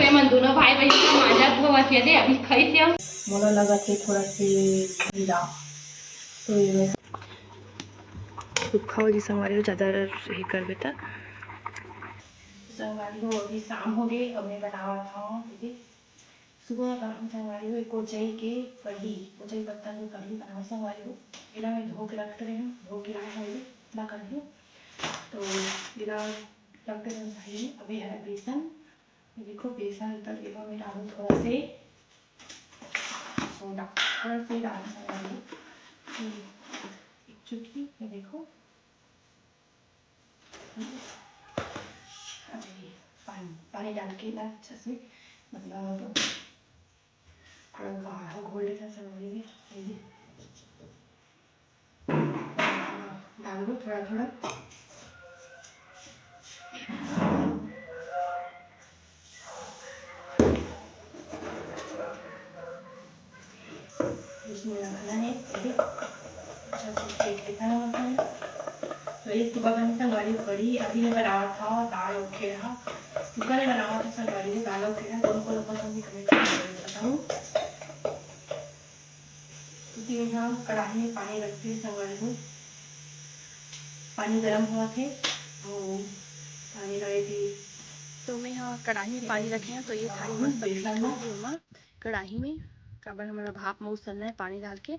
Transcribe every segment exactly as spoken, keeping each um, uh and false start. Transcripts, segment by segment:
मन दोनों भाई बहिनी के मांजत धोवत हे दे, अभी खाई से। मोला लगत हे थोड़ा से ढीला, तो ये वैसा सूखा हो जी संगवारी हो, ज्यादा ये करबे त। संगवारी हो, अभी शाम हो गए, अब मैं बनावत हूँ दीदी सुबह का हम संगवारी हो कोचई के कढ़ी, कोचई पत्ता के कढ़ी बनाओ संगवारी हो। एला मैं धो के रख रहे हूँ, धो के लाए हूँ, इतना कढ़ी। तो एला रख दे संगवारी हो। अभी है बेसन, ये देखो बेसन, तब एला मैं डालूँ थोड़ा से सोडा, थोड़ा से डालूँ संगवारी हो। ये एक चुटकी, ये देखो। अभी पानी, पानी डाल के ना अच्छा से, मतलब, थोड़ा गाढ़ा घोल लेना जरूरी है। ये डाल दो थोड़ा थोड़ा। इसमें रखना है, अभी अच्छा से फेंट के खाना होता है। तो ये सुबह का संगवारी कढ़ी, अभी मैं बनावत हूँ दाल अउ खेरहा। कुकर में बनावत हूँ संगवारी दाल अउ खेरहा, कौन कौन पसंद है comment करके बताओ। क्योंकि मैं यहाँ कढ़ाई में पानी रखती हूँ संगवारी हो, पानी गर्म होवत हे, तो पानी रहे थी। तो मैं यहाँ कढ़ाई में पानी रखे हैं, तो ये थाली में बेसन में कढ़ाई में, काबर हमन ला भाप में उसलना है पानी डाल के।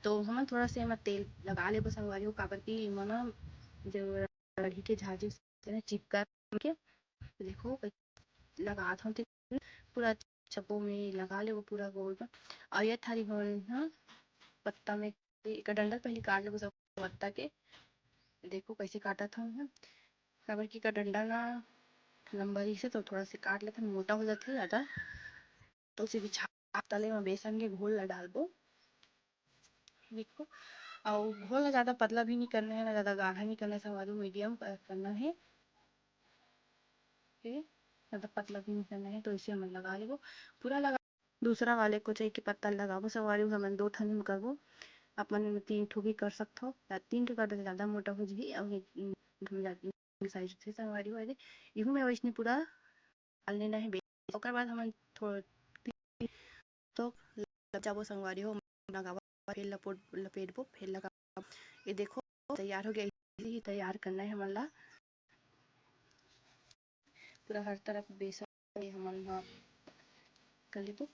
तो हमन थोड़ा से एमा तेल लगा लेबो संगवारी हो, काबर कि एमा ना जो कढ़ी के झाजी से ना चिपका के, देखो लगात हूँ तेल पूरा चप्पो में लगा लेबो पूरा गोल में। और ये थाली हमन ह पत्ता में एक डंडा पहले काट लेबो सब पत्ता के। देखो कैसे काटत हूँ मैं, काबर कि का डंडा ना लंबा रहिसे तो थोड़ा से काट लेथन, मोटा हो जाथे ज़्यादा। तो उसे बिछा तले में बेसन के घोल ला डालबो। देखो, अउ घोल ला ज़्यादा पतला भी नहीं करना है, ना ज़्यादा गाढ़ा नहीं करना है, संगवारी medium करना है। ओके, ज़्यादा पतला भी नहीं करना है, तो इसे हमन लगा लेबो। पूरा लगा, दूसरा वाले कोचई के पत्ता लगाबो संगवारी, हमन दो ठन करबो, अपन तीन ठो भी कर सकथो, या तीन ठो कर दे ज़्यादा मोटा हो जही, अउ ये, उम, साइज से संगवारी हो जाए। इहू में वैसने पूरा डाल लेना है बेसन। ओकर बाद हमन थो-, तो लग जाबो संगवारी हो, लगाबो, फिर लपोट, लपेटबो, फिर लगाबो। ये देखो तैयार हो गया, इसे ही तैयार करना है हमन ला। पूरा हर तरफ बेसन के हमन ह कर लेबो।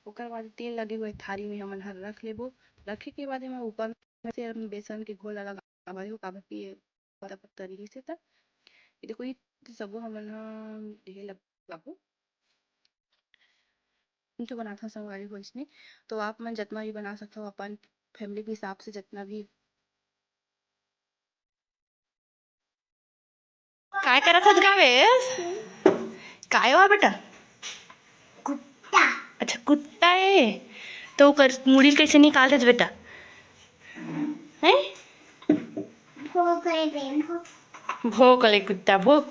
ओकर बाद तेल लगे हुए थारी में हमन हर रख लेबो। रखे के बाद एमा ऊपर में से हम बेसन के घोल ला लगा, काबर कि ये पतला पतला रहिस हे त। ये देखो, ये सबो हमन ह ढेर लगाबो। तो बनाथन संगवारी हो इसने, तो आप मन जतना भी बना सकथव अपन family के हिसाब से, जतना भी। काय करत हस गा बेस? काय हुआ बेटा? कुत्ता। अच्छा, कुत्ता है। तो ओकर मुड़ी ल कैसे निकालत हस बेटा? हैं? भोंक ले, भोंक। भोंक ले कुत्ता, भोंक।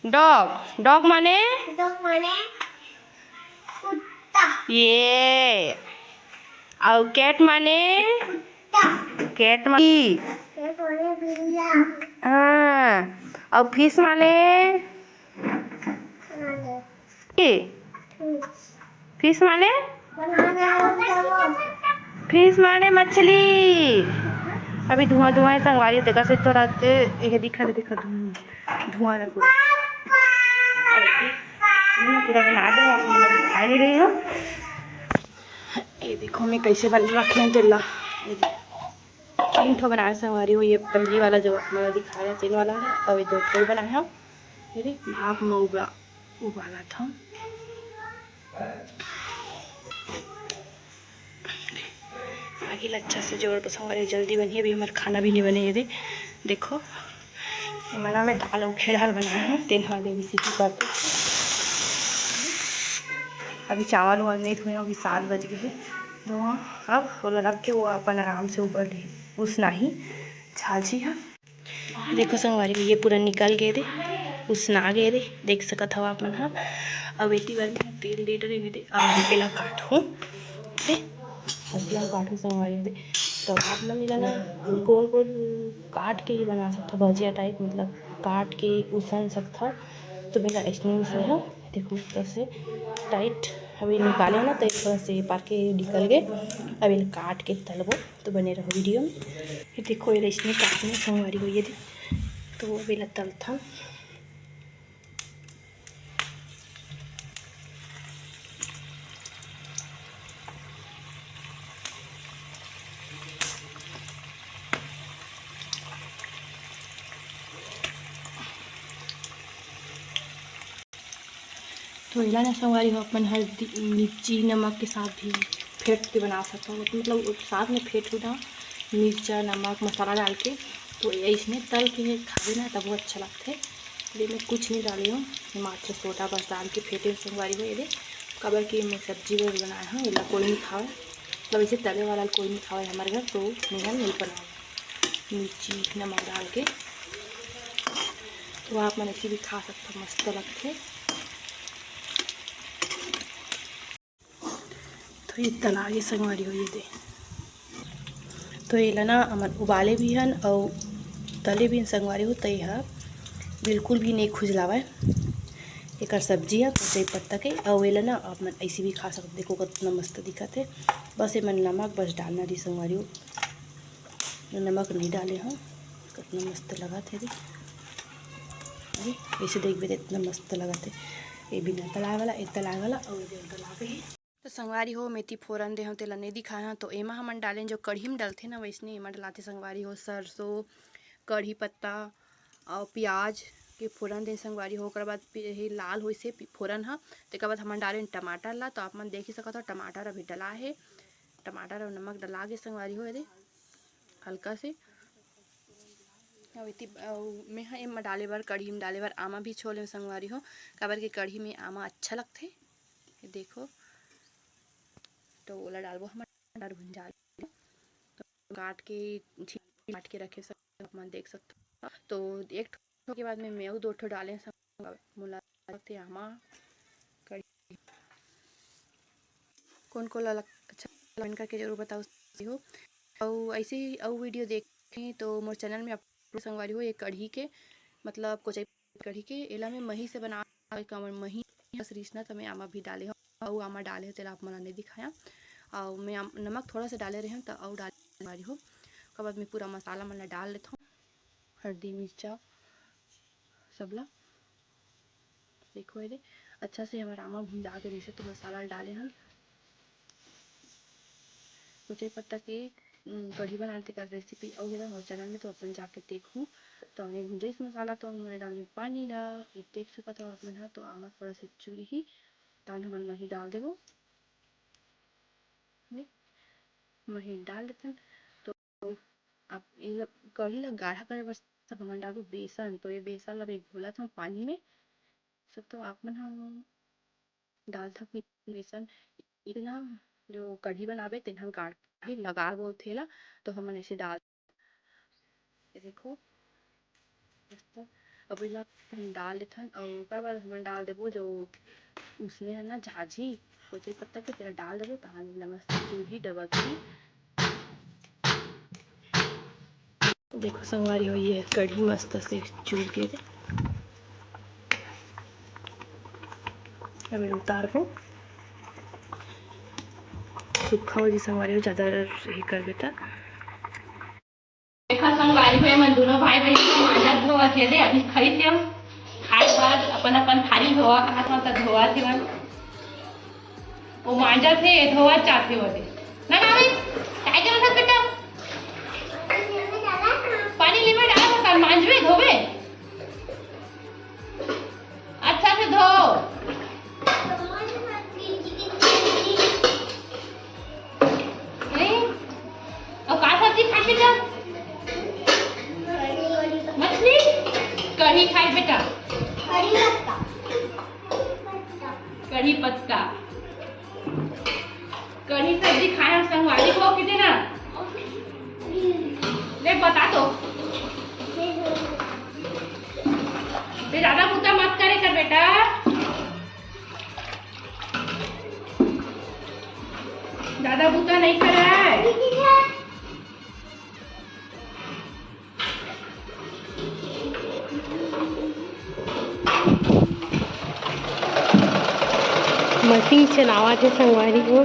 Dog, dog माने? Dog माने कुत्ता। ये। अउ cat माने? कुत्ता। Cat माने? Cat माने बिल्ला। हाँ। अउ fish माने? माने। के? Fish माने? Fish माने मछली। अभी धुआं धुआं हे संगवारी, देखा से थोड़ा से, ये दिखा दे, देखा धुआं, धुआं ना पूरा। पूरा बना दे, आप लोग दिखाई नहीं रही हो। ये देखो मैं कैसे बन रखे हैं तेला। ये देखो। तीन ठो बनाए संगवारी हो, ये पहली वाला जो आप लोग दिखा रहे हैं, तीन वाला है, अभी दो ठो बनाए हैं। ये देख, भाप में उबा-, उबाला था। आगे ला अच्छा से जोर पर संगवारी जल्दी बनिए, अभी हमारा खाना भी नहीं बने। ये दे, देखो, ये मना में दाल अउ खेरहा बनाए हैं, तेन हा देवी सीटी कर दो। अभी चावल उवल नहीं धोए, अभी सात बज गए हैं। तो अब ओला रख के वो अपन आराम से ऊपर उसना ही छाछी है। देखो संगवारी, ये पूरा निकल गए दे, उसना गए दे, देख सकत हव आप मन ह। अब एती बर मैं तेल दे डरे दे, अब एला काटहूँ, दे, अब एला काटहूँ संगवारी दे। तो आप मन एला ना गोल गोल काट के ही बना सकथव, भजिया type, मतलब काट के उसन सकथव। तो मेला अइसने से है, देखो, थोड़ा से टाइट अभी निकाले ना, तो थोड़ा से पार के निकल गए। अब एला काट के तलबो, तो बने रहो वीडियो में। ये देखो, ये अइसने काटने संगवारी हो, ये दे। तो अब एला तलथन। तो एला ना संगवारी हो, अपन हल्दी, मिर्ची, नमक के साथ भी फेंट के बना सकथो, मतलब साथ में फेंट हो ना, मिर्चा, नमक, मसाला डाल के। तो अइसने तल के खाबे ना, तब वो अच्छा लगथे। ये मैं कुछ नहीं डाले हूँ, ये मात्र सोडा बस डाल के फेंटे हूँ संगवारी हो। ये दे, काबर कि मैं सब्जी बर बनाए हूँ, एला कोई नहीं खावे, मतलब ऐसे तले वाला कोई नहीं खावे हमारे घर, तो मैं ह नहीं बनाऊँ मिर्ची नमक डाल के। तो आप मन ऐसे भी खा सकथो, मस्त लगथे। तो ये तला गे संगवारी हो, ये दे। तो एला ना हमन उबाले भी हन अउ तले भी हन संगवारी हो, तो ये ह बिल्कुल भी नहीं खुजलावय। एकर सब्जी ह कोचई पत्ता के, अउ एला ना आप मन ऐसे भी खा सकत। देखो कितना मस्त दिखत हे। बस एमन नमक बस डालना रही संगवारी हो, नमक नहीं डाले हन। कितना मस्त लगत हे दे। अरे, ऐसे देखबे तो इतना मस्त लगत हे। ये बिना तलाए वाला, एक तलाए वाला अउ ये तला के ही। तो संगवारी हो, मेथी फोरन दे हंव, तेला नहीं दिखाए हंव। तो एमा हमन डालेन जो कढ़ी में डलथे ना, वैसने एमा डलाथे संगवारी हो, सरसों, कढ़ी पत्ता अउ प्याज के फोरन देन संगवारी हो। ओकर बाद पि-, हे लाल होइसे पि-, फोरन ह। तेकर बाद हमन डालेन टमाटर ला। तो आप मन देख ही सकत हो, टमाटर अभी डला हे, टमाटर अउ नमक डला गे संगवारी हो, ये दे हल्का से। अउ एती, अउ मैं ह एमा डाले बर, कढ़ी में डाले बर आमा भी छो लेंव संगवारी हो, काबर के कढ़ी में आमा अच्छा लगथे। ये देखो, तो ओला डालबो हमन टमाटर भुंजा ले। तो काट के, छील काट के रखे सब, आप मन देख सकथो। तो एक ठो के बाद में मैं अउ दो ठो डाले हंव, मोला लगथे आमा कढ़ी। कोन कोन ला लग-, अच्छा, comment करके जरूर बताओ हो। अउ ऐसे ही अउ वीडियो देखे तो मोर चैनल में अपलोड संगवारी हो, ये कढ़ी के, मतलब कोचई कढ़ी के, एला मैं मही से बना, मही बस रिसना, त मैं आमा भी डाले हंव, अउ आमा डाले हंव, तेला आप मन ला नहीं दिखाया। अउ मैं आम-, नमक थोड़ा सा डाले रहे हंव, त अउ डाले संगवारी हो। ओकर बाद मैं पूरा मसाला मन ला डाल लेथंव, हल्दी, मिर्चा, सबला। देखो ये दे, अच्छा से हमर आमा भुंजा के जैसे तो मसाला डाले हन। कोचई पत्ता के, उम, कढ़ी बनाए तेकर रेसिपी अउ हे हमर चैनल में, तो अपन जाके देखहू। तो हमने भुंजाइस मसाला, तो हमने डाले पानी ला, ये देख सकत हो आप मन ह। तो आमा थोड़ा से चुरही, तान हमन मही डाल देबो। मही डाल देथन। तो आप ये कढ़ी ला गाढ़ा करे बर सब हमन डालबो बेसन। तो ये बेसन ला भी घोलत हंव पानी में। सब तो आप मन ह डालथव कि बेसन, इतना जो कढ़ी बनाबे तेन ह गाढ़ा ही लगा बोलथे ला, तो हमन ऐसे डाल, ये देखो, अब एला हम डाल देथन अउ ओकर बाद हमन डाल देबो जो उसने है ना झाझी, कोचई पत्ता के तेला डाल देबो, तहान नमक चूरही डबक ही। देखो संगवारी हो, ये कढ़ी मस्त से चूर के दे। अब ये उतार के सूखा हो जी संगवारी हो, ज्यादा ये कर देता। देखा संगवारी हो, मन दोनों भाई बहन के मांजत धोवत हे दे, अभी खाई थे हम। खाए बाद अपन अपन थाली धोवा, हाथ हाथ धोवा थे मन। वो मांजत हे, धोवत जाथे वो दे। ना, ना, भाई, काय करत हस बेटा? पानी लेवे डाल, बस मांजवे, धोवे। अच्छा से धो। नहीं? अउ का सब्जी खाए बेटा? मछली? कढ़ी खाए बेटा? कढ़ी पत्ता। कढ़ी पत्ता। कढ़ी सब्जी खाए हम संगवारी हो कि ना? ले बता तो। ते ज्यादा बुता मत करे कर बेटा। ज्यादा बुता नहीं करे। मशीन चलावत हे संगवारी हो।